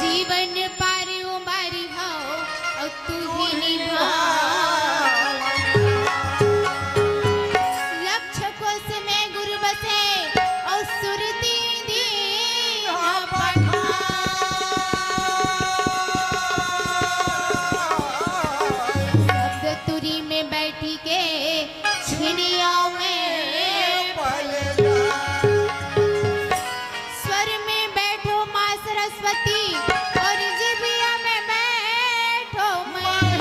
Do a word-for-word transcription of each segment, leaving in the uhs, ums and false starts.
जीवन पार उबारी हव, अउ तू ही निभाव। लक्ष कोस में गुरु बसे, अउ सुरती दीन्हा पठाय। शब्द तुरी में बैठी के छिनिया में पलटा। स्वर में बैठो माँ सरस्वती, अउ जिभिया में बैठो महेश।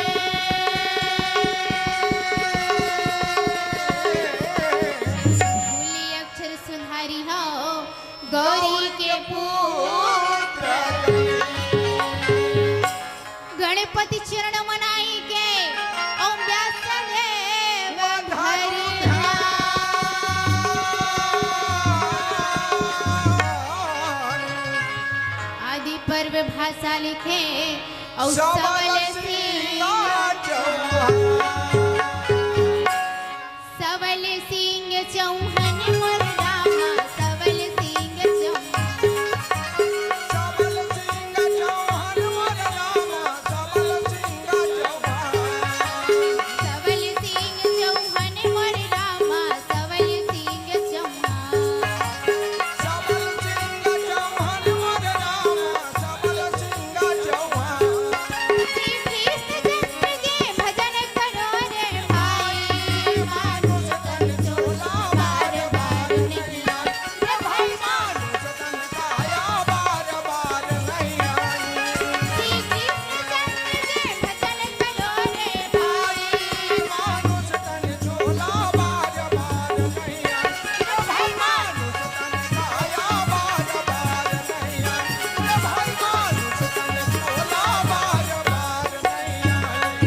भूली अक्षर सुधारी हव, गौरी के पुत्र। गणपति चरण मनाई के ओम व्यास देव धरि ध्यान। आदि पर्व भाषा लिखे अउ सबल सिंह चौहान। सबल सिंह चौहान मोर रामा, सबल सिंह चौहान। सबल सिंह चौहान मोर रामा, सबल सिंह चौहान। सबल सिंह चौहान मोर रामा, सबल सिंह चौहान। सबल सिंह चौहान मोर रामा, सबल सिंह चौहान। श्री कृष्ण जन्म के भजन करो रे भाई, मानुष तन झोला बार बार नहीं आए। रे भाई, मानुष तन काया बार बार नहीं आए। श्री कृष्ण जन्म के भजन करो रे भाई, मानुष तन झोला बार बार नहीं आए। रे भाई, मानुष तन काया बार बार नहीं आए। रे भाई, मानुष तन झोला बार बार नहीं आए।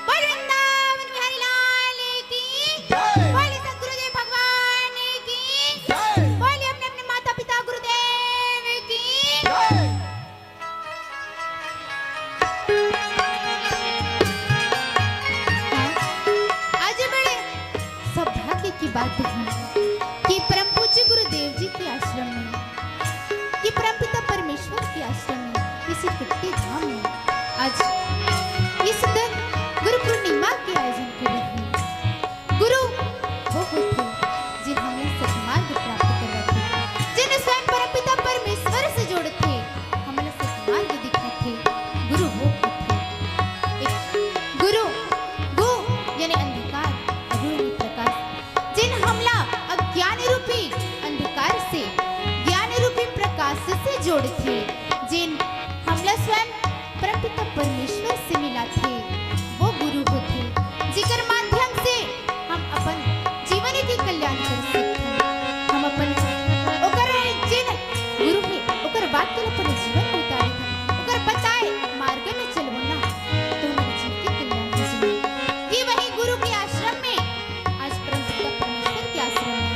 बोल वृंदावन बिहारी लाल की। जय। बोल सतगुरुदेव भगवान की। जय। बोल अपने अपने माता पिता गुरुदेव की। जय। आज बड़े सौभाग्य की बात है कि परम पूज्य गुरुदेव जी के आश्रम में, कि परमपिता परमेश्वर के आश्रम में, इस इकट्ठे धाम में आज इस दिन गुरु पूर्णिमा के आयोजन करे हे। गुरु वो होथे, जिन हमला सतमार्ग प्राप्त करवाथे, जिन स्वयं परमपिता परमेश्वर से जोड़थे, हमला सतमार्ग दिखाथे, गुरु वो होथे। एक गुरु, गु यानी अंधकार, रु यानी प्रकाश, जिन हमला अज्ञान रूपी अंधकार से ज्ञान रूपी प्रकाश से जोड़थे, जिन हमला स्वयं परमपिता परमेश्वर से मिलाथे, वो गुरु होथे, जिकर माध्यम से हम अपन जीवन के कल्याण कर सकथन। हम अपन ओकर जिन गुरु हे, ओकर वाक्य ल अपन जीवन में उतारथन, ओकर बताए मार्ग में चलबो ना, तो हमर जीव के कल्याण हो जाही। ये वही गुरु के आश्रम में, आज परमपिता परमेश्वर के आश्रम में,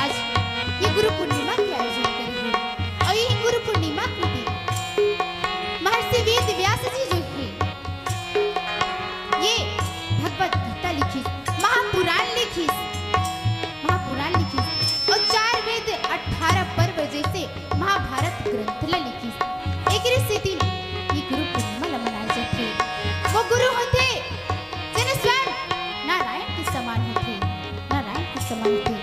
आज ये गुरु पूर्णिमा के आयोजन करे हे। अउ ये गुरु पूर्णिमा के दिन महर्षि वेद व्यास जी जो हे, ये भगवत गीता लिखिस, महापुराण लिखिस, महापुराण लिखिस, अउ चार वेद, अठारह पर्व जैसे महाभारत ग्रंथ ला लिखिस। एकरे सेती ये गुरु पूर्णिमा ला मनाए जाथे। वो गुरु होथे, जेन स्वयं नारायण के समान होथे, नारायण के समान होथे।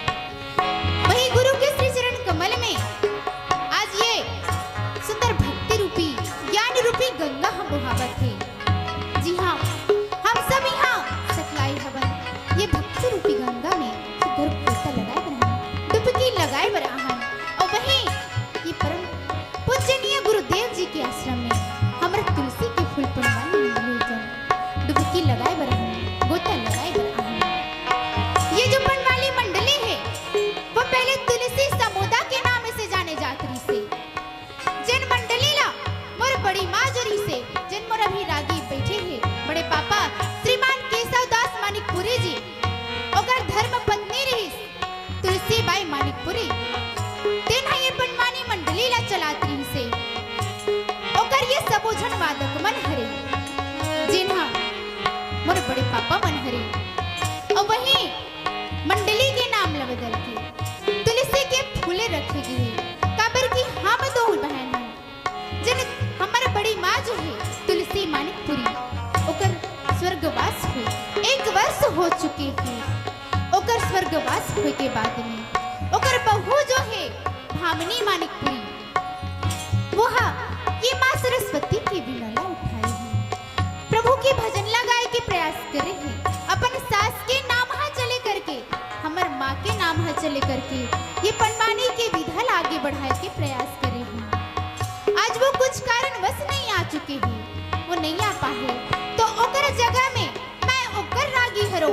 वही गुरु के श्री चरण कमल में आज ये सुंदर भक्ति रूपी, ज्ञान रूपी गंगा हम बोहावत हे। जी हाँ, हम सब यहाँ सकलाए हवन। ये भक्ति रूपी गंगा में सुंदर गोता लगाए बर आहन, डुबकी लगाए बर आहन। अउ वहीं ये परम पूजनीय गुरुदेव जी के आश्रम में हमर तुलसी के फूल पंडवानी मंडली जन डुबकी लगाए बर आहन, गोता लगाए बर आहन। ये जो पंडवानी मंडली हे, वो पहले तुलसी समुदा के नाम से जाने जात रहिसे। जेन मंडली ला मोर बड़ी माँ जो रहिसे, जेन मोर अभी आगे बैठे हे बड़े पापा श्रीमान केशव दास मानिकपुरी जी, ओकर धर्म पत्नी रहिस तुलसी बाई मानिकपुरी, तेन ह ये पंडवानी मंडली ला चलात रहिसे। ओकर ये सबो झन वादक मन हरे, जेन ह मोर बड़े पापा मन हरे। अउ वही मंडली के नाम ल बदल के तुलसी के फूले रखे गे हे, काबर कि हम दो बहन के बाद में ओकर बहू जो हे भामिनी मानिकपुरी, वो हा ये माँ सरस्वती के वीणा ला उठाए हे। प्रभु के भजन ला गाए के प्रयास करे हे, अपन सास के नाम हा चले करके, हमर माँ के नाम हा चले करके ये पंडवानी के विधा ला आगे बढ़ाए के प्रयास करे हे। आज वो कुछ कारणवश नहीं आ चुके हे, वो नहीं आ पाए, तो ओकर जगह में मैं ओकर रागी हरो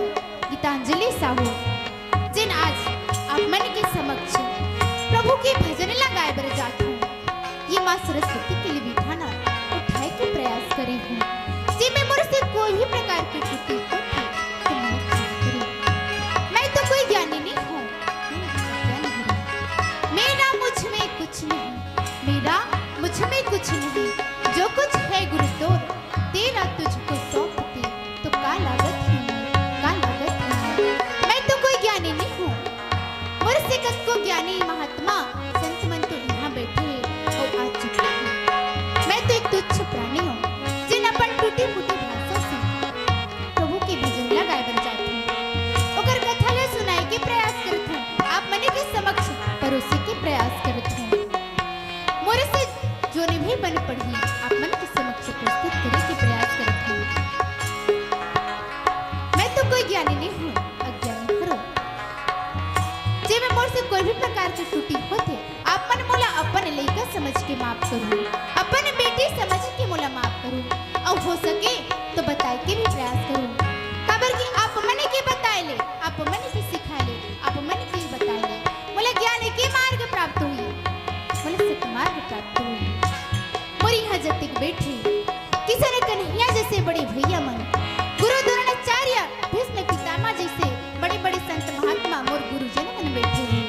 गीतांजलि साहू, जेन आज आप मन के समक्ष प्रभु के भजन ला गाए बर जात हूँ। ये माँ सरस्वती के लिए विधा ला उठाए के प्रयास करे हूँ, जेमे मोर से कोई भी प्रकार के त्रुटि होथे तो मोला क्षमा करो। मैं तो कोई ज्ञानी नहीं हूँ, मैं अज्ञानी हूँ। मेरा मुझ में कुछ नहीं, मेरा मुझ में कुछ नहीं, जो कुछ है गुरु तोर, तेरा तुझको सौंप दे तो का लागत हे मोर, का लागत हे मोर। मैं तो कोई ज्ञानी नहीं हूँ, मोर से कतको ज्ञानी महात्मा संत मन तो यहाँ बैठे हे अउ आ चुके हे। मैं तो एक तुच्छ प्राणी हूँ, जेन अपन टूटी फूटी भाषा से प्रभु के भजन ला गाए बर जात हूँ, ओकर कथा ला सुनाए के प्रयास करत हूँ, आप मने के समक्ष परोसे के प्रयास करत हूँ। मोर से जोने भी बन पड़ही, आप मन के समक्ष प्रस्तुत करे के प्रयास करत हूँ। मैं तो कोई ज्ञानी नहीं हूँ, अज्ञानी हरो। जेमे मोर से कोई भी प्रकार के त्रुटि होथे, आप मन मोला अपन लइका समझ के माफ करू, अपन बेटी समझ के मोला माफ करू, अउ हो सके तो बताए के भी प्रयास करू, काबर कि आप मन के बताए ले, आप मन के सिखाए ले, आप मन के बताए ले मोला ज्ञान के मार्ग प्राप्त होही, मोला सतमार्ग प्राप्त होही। मोर यहाँ जतिक बैठे किशन कन्हैया जैसे बड़े भैया मन, गुरु द्रोणाचार्य, भीष्म पितामह जैसे बड़े-बड़े संत महात्मा मोर गुरुजन मन बैठे हे।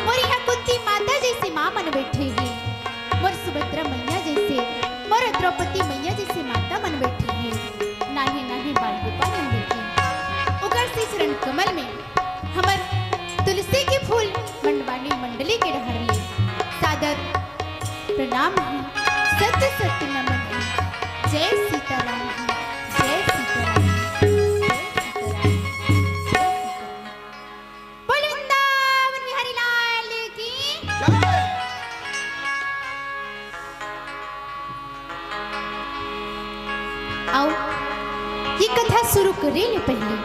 मोर यहाँ कुंती माता जैसे माँ मन बैठे हे। मोर सुभद्रा मैया जैसे, मोर द्रौपदी मैया जैसे माता मन बैठे हे। नान्हे नान्हे बाल गोपाल मन बैठे हे। ओकर श्री चरण कमल में हमर तुलसी के फूल पंडवानी मंडली के डहर ले सादर प्रणाम हे, सत सत नमन हे। जय सीताराम हे, जय सीताराम हे, जय सीताराम हे, जय सीताराम हे। बोल वृंदावन बिहारी लाल की। आओ, ये कथा शुरू करे ले पहले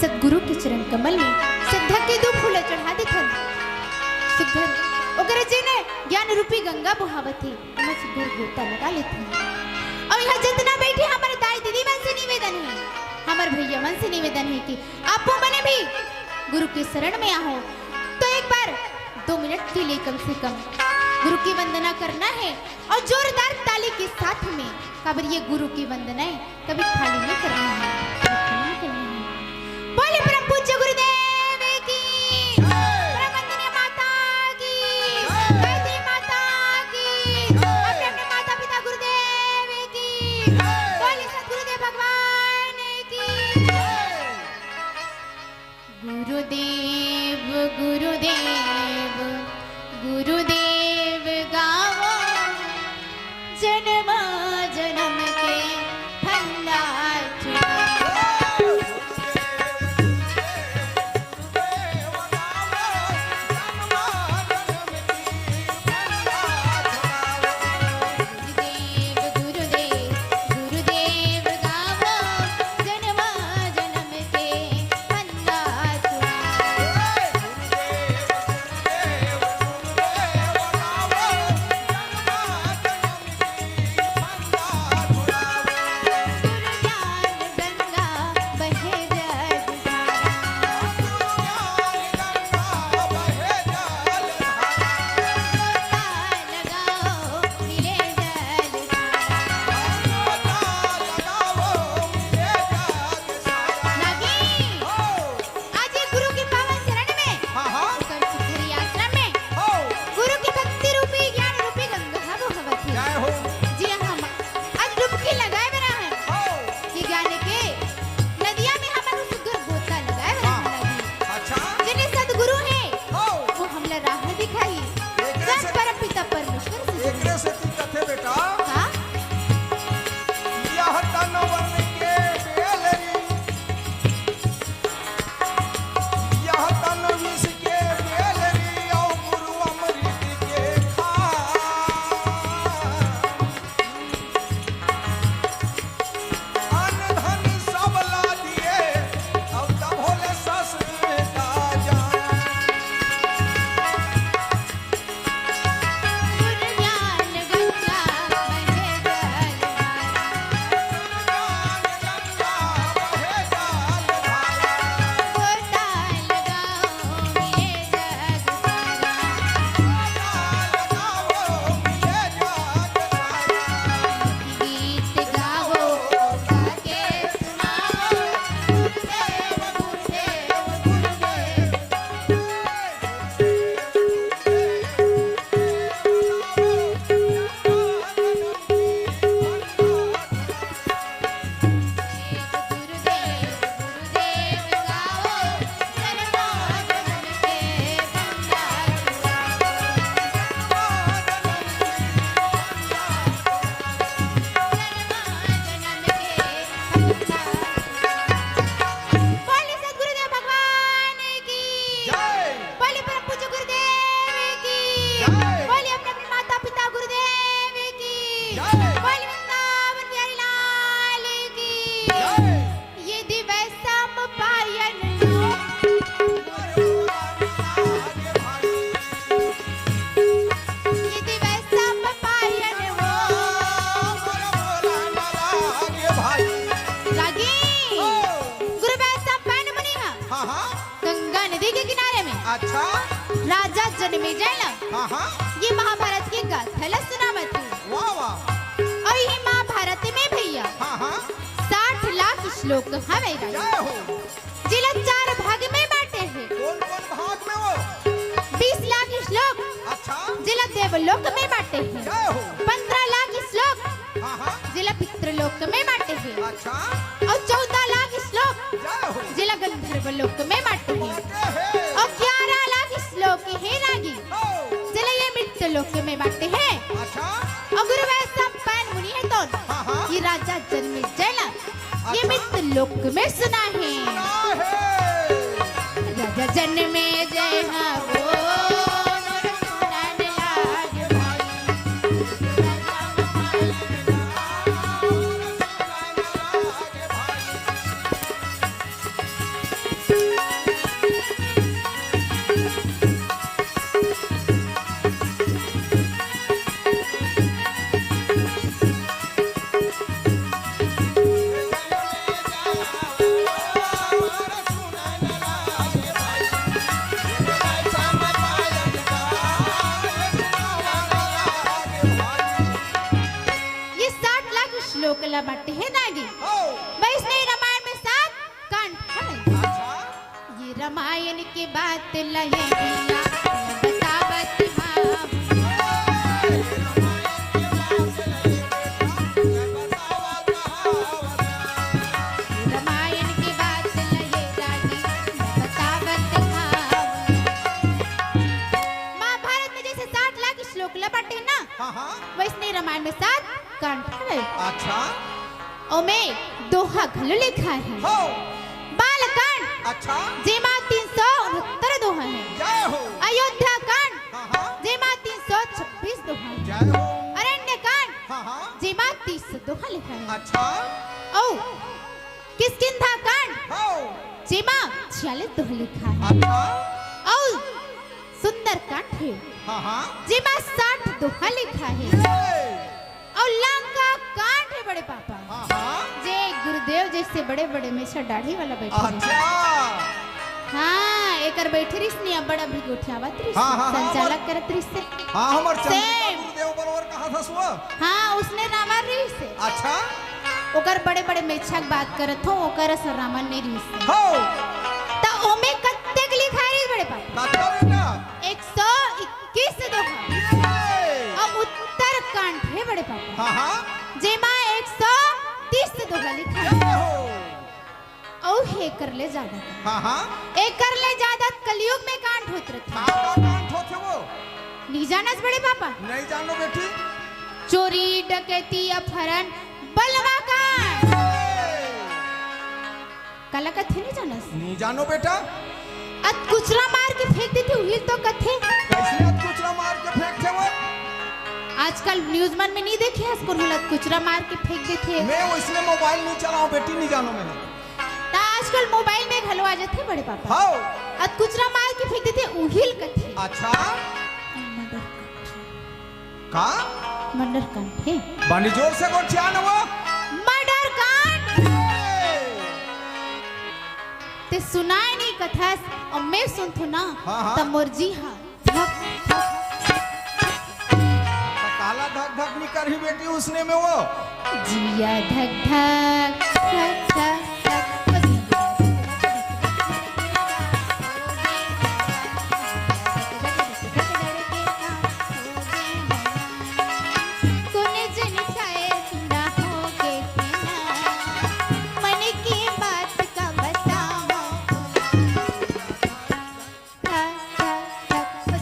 सतगुरु के चरण कमल में श्रद्धा के दो फूल चढ़ा देथन। सुघर ओकरे जेने ज्ञान रूपी गंगा बहावत हे, ओमा सुघर गोता लगा लेथन। अउ यहाँ जितना बैठे हमर दाई दीदी मन से निवेदन हे, हमर भैया मन से निवेदन हे कि आपो मने भी गुरु के शरण में आहो, तो एक बार दो मिनट के लिए कम से कम गुरु की वंदना करना हे अउ जोरदार ताली के साथ में, काबर ये गुरु की वंदना हे, कभी खाली नहीं करनी हे, कभी खाली नहीं करनी हे। बोले परम पूज्य गुरुदेव की, परम वंदनीय माता की, गायत्री माता की, अपने अपने माता पिता गुरुदेव की, बोले सतगुरुदेव भगवान की। गुरुदेव गुरुदेव गुरुदेव गावो, जन्म जन्म के फंदा छुड़ावो। अच्छा। राजा जनमेजय ला हाँ, हाँ। ये महाभारत के गाथा ला सुनावत हे। वाह, वाह। अउ ये महाभारत में भैया हाँ, हाँ। साठ लाख श्लोक हवे राजा। जय हो। जेला चार भाग में बांटे हे। कौन कौन भाग में वो? बीस लाख श्लोक। अच्छा। जेला देवलोक में बांटे हे। जय हो। पंद्रह लाख श्लोक। हाँ, हाँ। जेला पितृलोक में बांटे हे। अच्छा। अउ चौदह लाख श्लोक। जय हो। जेला गंधर्व लोक में बांटे हे। बांटे हे। अउ ग्यारह लाख श्लोक हे रागी। हो। जेला ये मृत्यु लोक में बांटे हे। अच्छा। अउ गुरु वैश्य पायन मुनि हे तो हाँ, हाँ। ये राजा जनमेजय ला ये अच्छा। मृत्यु लोक में सुनाए हे। सुनाए हे। राजा जनमेजय हा वो सुनाने लागे भाई। ये साठ लाख श्लोक ला बांटे हे दाई जी। हो। वैष्णव रामायण में सात कांड हे। अच्छा। ये रामायण के बात ला ये भैया बतावत हँव। रामायण के बात ला ये रागी बतावत हँव। महाभारत में जैसे साठ लाख श्लोक ला बांटे ना, हाँ, हाँ। वैसने रामायण में सात कांड हवे। अच्छा। ओमे दोहा घलो लिखाए हे। हो। बालकांड। अच्छा। जेमा तीन सौ उनहत्तर दोहा हे। जय हो। अयोध्या कांड। हाँ, हाँ। जेमा तीन सौ छब्बीस दोहा हे। जय हो। अरण्य कांड। हाँ, हाँ। जेमा तीस दोहा लिखाए हे। अच्छा। अउ किष्किंधा कांड। हो। जेमा छियालीस दोहा लिखाए हे। अच्छा। अउ सुंदर कांड हे। हाँ, हाँ। जेमा साठ दोहा लिखाए हे। ये। अउ लंका कांड हे बड़े पापा। हाँ, हाँ। जे गुरुदेव जैसे बड़े-बड़े मेछा दाढ़ी वाला बैठे हे। अच्छा। हाँ, एकर बैठे रहिस नी, अब्बड़ अभी गोठियावत रहिस, हाँ, हाँ, हाँ, संचालक हमर करत रहिस हे। हाँ, हमर चंद्रिका same। गुरुदेव बरोबर कहा था सुआ। हाँ, उसने रावण रहिस हे। अच्छा। ओकर बड़े-बड़े मेछा के बात करत हँव, ओकर अस रावण नइ रहिस हे। हो। त ओमे कत्तेक लिखाए रहिस बड़े पापा? कत्ता बेटा? एक सौ इक्कीस दोहा। ये। अउ उत्तर कांड हे बड़े पापा। हाँ, हाँ। जेमा एक सौ तीस दोहा लिखाए। जय हो। अउ एकर ले जादा। हाँ, हाँ। एकर ले जादा कलयुग में कांड होत रथे। का, का कांड होथे वो? नइ जानस बड़े पापा? नइ जानों बेटी। चोरी, डकैती, अपहरण, बलवा कांड। ए! काला कथे नइ जानस? नइ जानों बेटा। अतकुचरा मार के फेंक देथे, उही तो कथे। कइसने अतकुचरा मार के फेंकथे वो? आजकल news मन में नइ देखे हस, कोनो ल अतकुचरा मार के फेंक देथे। मैं वइसने mobile नइ चलावँव बेटी, नइ जानों मैं। त आजकल mobile में घलो आ जाथे बड़े पापा। हाँ। अतकुचरा मार के फेंक देथे, उही ल कथे। अच्छा। का? मर्डर कांड हे। बने जोर से गोठिया न वो। मर्डर कांड। ए! ते सुनाए नइ कथस, अउ मैं सुनथों ना, हाँ, हाँ। त मोर जी हा धक, धक। त काला धक धक नइ करही बेटी उसने में वो। जिया धक धक, धक धक, धक। कोने जनी खाए सुंदा हो गे तेना, मन के बात का बतावं। ठा, ठा, ठा।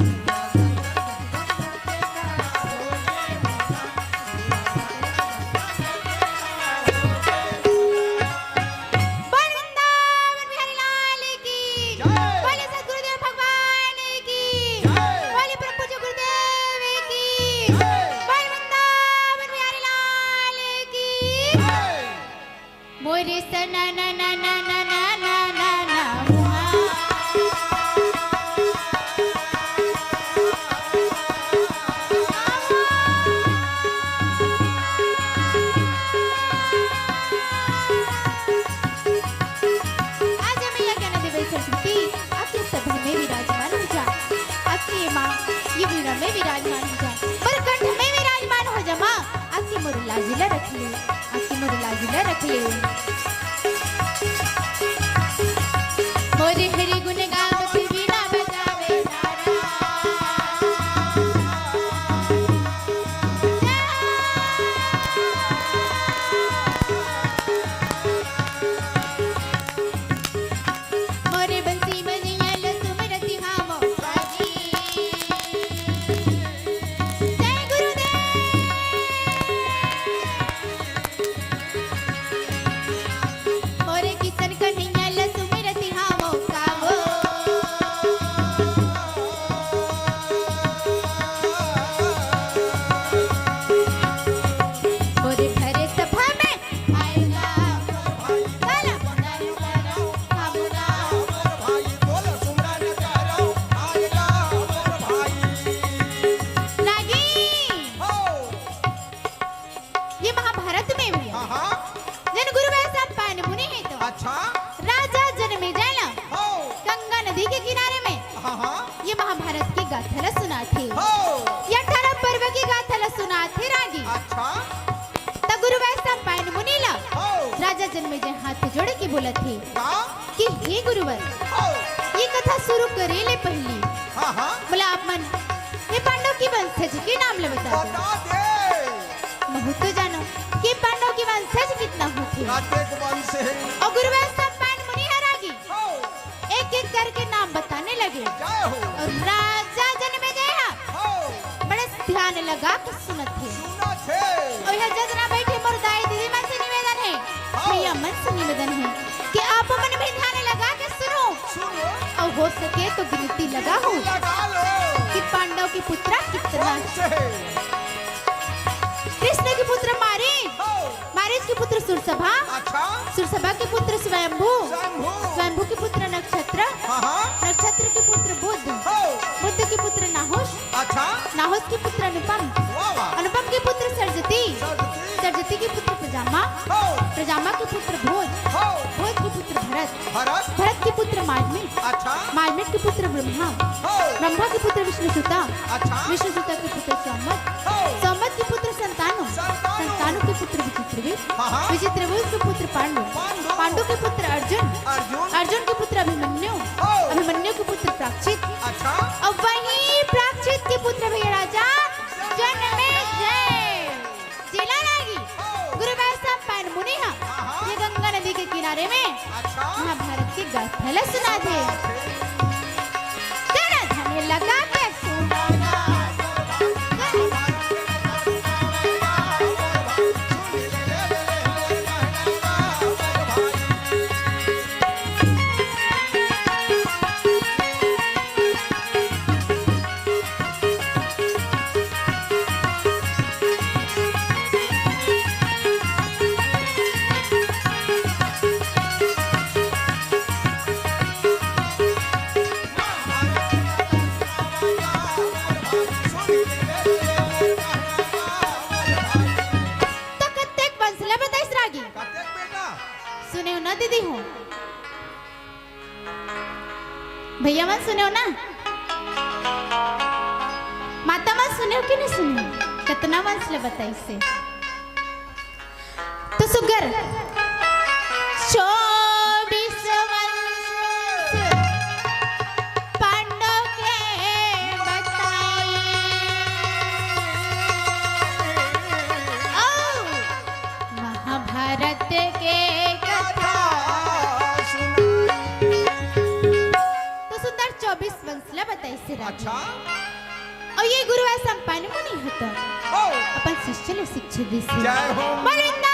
बोल वृंदावन बिहारी लाल की। जय। बोले सतगुरुदेव भगवान की। जय। बोले परम पूज्य गुरुदेव की। जय। बोल वृंदावन बिहारी लाल की। जय। मोरे सना ना ना ना ना ना ना ना ना। आज मैया ज्ञान देवी सरस्वती आपके सभा में विराजमान हो बोलत हे का? कि हे गुरुवर, ओ। ये कथा शुरू करे ले पहिली हाँ, हाँ। मोला आप मन हे पांडव के वंशज के नाम ल बता दे। बता दे। महू तो जानो कि पांडव के वंशज कितना होथे। कतेक वंश हे? अउ गुरुवर सब पांडव मुनि हर आगे ओ। एक-एक करके नाम बताने लगे। जय हो। अउ राजा जनमेजय ह ओ। बड़े ध्यान लगा के सुनत हे। सुनत हे। अउ इहाँ जतना बइठे मोर दाई दीदी मन से निवेदन हे, हाँ। भैया मन से निवेदन हे कि आप मन भी ध्यान लगा के सुनो। सुनो। अउ हो सके तो गिनती लगाओ लगा लो। कि पांडव के पुत्र कितना। कौन से? कृष्ण के पुत्र मारीच। हाँ। मारीच के पुत्र सुरसभा। अच्छा। सुरसभा के पुत्र स्वयंभू। स्वयंभू। स्वयंभू के पुत्र नक्षत्र। हाँ, हाँ। नक्षत्र के पुत्र बुध। हो। बुध के पुत्र नाहुष। अच्छा। नाहुष के पुत्र अनुपम। वाह, वाह। अनुपम के पुत्र सर्जती। सर्जती। सर्जती के पुत्र प्रजामा। हो। प्रजामा के पुत्र भोज। हो। भोज के पुत्र भरत। भरत। भरत के पुत्र माजमी। अच्छा। माजमी के पुत्र ब्रह्मा। हो। ब्रह्मा के पुत्र विष्णुसुता। अच्छा। विष्णुसुता के पुत्र संवत। हो। संवत के पुत्र संतानु। संतानु। संतानु के पुत्र विचित्रवीर। हाँ, हाँ। विचित्रवीर के पुत्र पांडु। पांडु। पांडु के पुत्र अर्जुन। अर्जुन। अर्जुन के पुत्र अभिमन्यु। हो। अभिमन्यु के पुत्र प्राक्षित। अच्छा। अउ वही प्राक्षित के पुत्र भैया राजा जनमेजय। जेला लागी हो। गुरु वैश्य पायन मुनि ह। हाँ, हाँ। ये गंगा नदी के किनारे में अच्छा। महाभारत के गाथा ला सुनाथे। सुनाथे। तेरा धने लगा के सुनाना। त कतेक वंश ल बताइस रागी? कतेक बेटा? सुनेव ना दीदी हो। भैया मन सुनेव ना? माता मन सुनेव कि नहीं सुनेव? कतना वंश ल बताइस हे? तो सुग्घर चौबीस वंश पांडव के बताई। ओ महाभारत के कथा। तो सुंदर चौबीस वंश ला बताइस हे राजा। अच्छा। अउ ये गुरु वैश्य पायन मुनि ह त ओ। अपन शिष्य ल शिक्षा दिस हे। जय हो। बोले ना